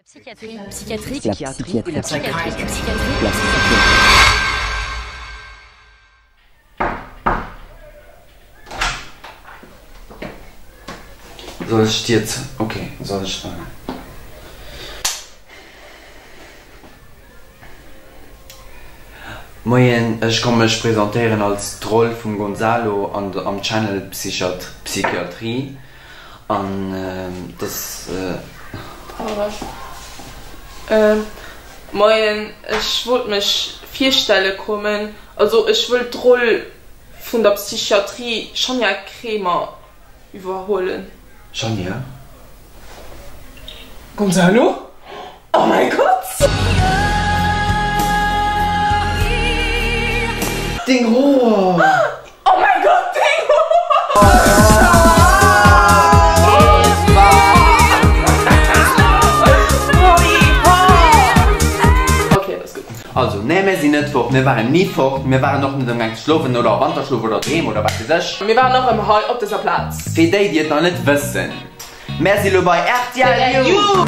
Psychiatrie, Psychiatrie, Psychiatrie, la psychiatrie, psychiatrie, la Soll ech dir z. Ok, soll ech. Moien, ech komm mech presentéieren als d'Roll vum Gonzalo an am Channel Psychiat Psychiatrie an dass. Moien, ech wollt mech virstelle kommen, also ech wëll d'Roll vun der Psychiatrie Shania Kremer iwwerhuelen. Shania? Gonzalo? Oh mäi Gott! Deng Hoer! Oh mäi Gott, deng Hoer! Also, nee, mir sinn net fort, mir waren ni fort, mir waren och net amgaang ze schlofen oder Wanterschlof oder doheem oder wat weess ech. Mir waren och ëmmer hei op dëser Plaz. Fir déi, déi et nach net wëssen. Mär si lo bei rtl You!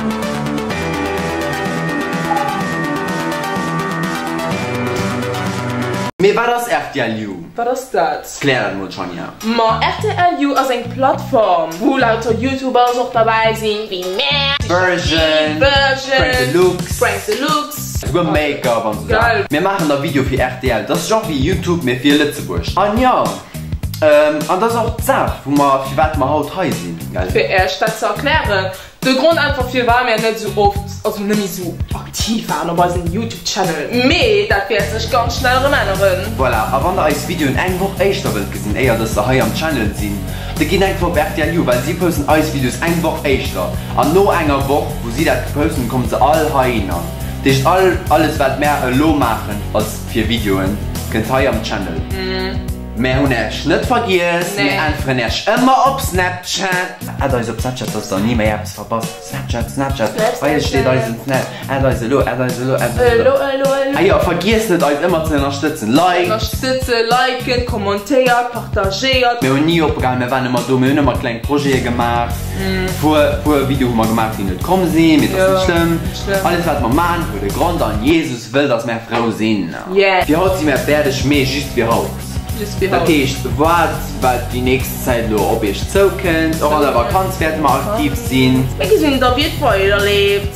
Mee wat ass rtl You? Wat ass dat? Klär dat mol Tanja. Ma rtl You ass eng Plattform wou lauter Youtubers och derbäi sinn wéi mär, Virgin, Frank Deluxe, Frank Deluxe, esouguer Make-up an esou Saachen. Mir maachen da Video fir rtl, dat ass genre wéi Youtube mee fir Lëtzebuerg. An jo. An dat ass och d'Saach, wou mer, firwat mer haut hei sinn, gell? Fir Iech dat ze erklären, de Grond einfach firwat mir net esou oft, also net méi esou aktiv waren op eisem Youtube Channel, mee dat wäert sech ganz schnell erëm änneren. Voilà, a wann der eis Videoen eng Woch éischter wëllt gesinn, éier dass se hei am Channel sinn, da gitt einfach op rtl You, well si posten eis Videos eng Woch éischter, an no enger Woch, wou si dat gepost hunn, kommen se all heihinner. Dat heescht, all, alles wat mär elo maachen als fir Videoen, kënnt hei am Channel. Mär hunn Äech net vergiess, mir äntweren Äech ëmmer op Snapchat. Add eis op Snapchat, dass der ni méi eppes verpasst. Snapchat, Snapchat, hei steet eisen Snap. Add eis elo, add eis elo, add eis elo. Ah jo, vergiesst net eis ëmmer ze ënnerstëtzen. Liked. Ënnerstëtzen, liken, kommentéiert, partagéiert. Mir hunn ni opgehalen, mir waren ëmmer do, mir hunn ëmmer kleng Projete gemaach. Puer, puer Video hu mer gemaach, déi net komm sinn, mee dat ass net schlëmm. Alles wat mer maachen huet e Grond an Jesus wëll, dass mär frou sinn. Yeah. Fir haut si mär fäerdeg, mee just fir haut. Just fir haut. Dat heescht, waart wat déi nächst Zäit elo op iech zoukënnt. Och an der Vakanz wäerte mer aktiv sinn. Mir gesinn da wéi et weiderleeft.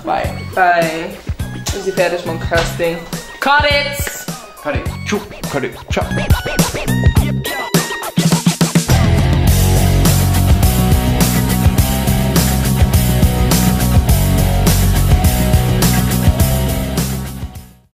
Bye. Bye. Mir si fäerdeg mam Casting. Cut it! Cut it. Cut it. Ciao.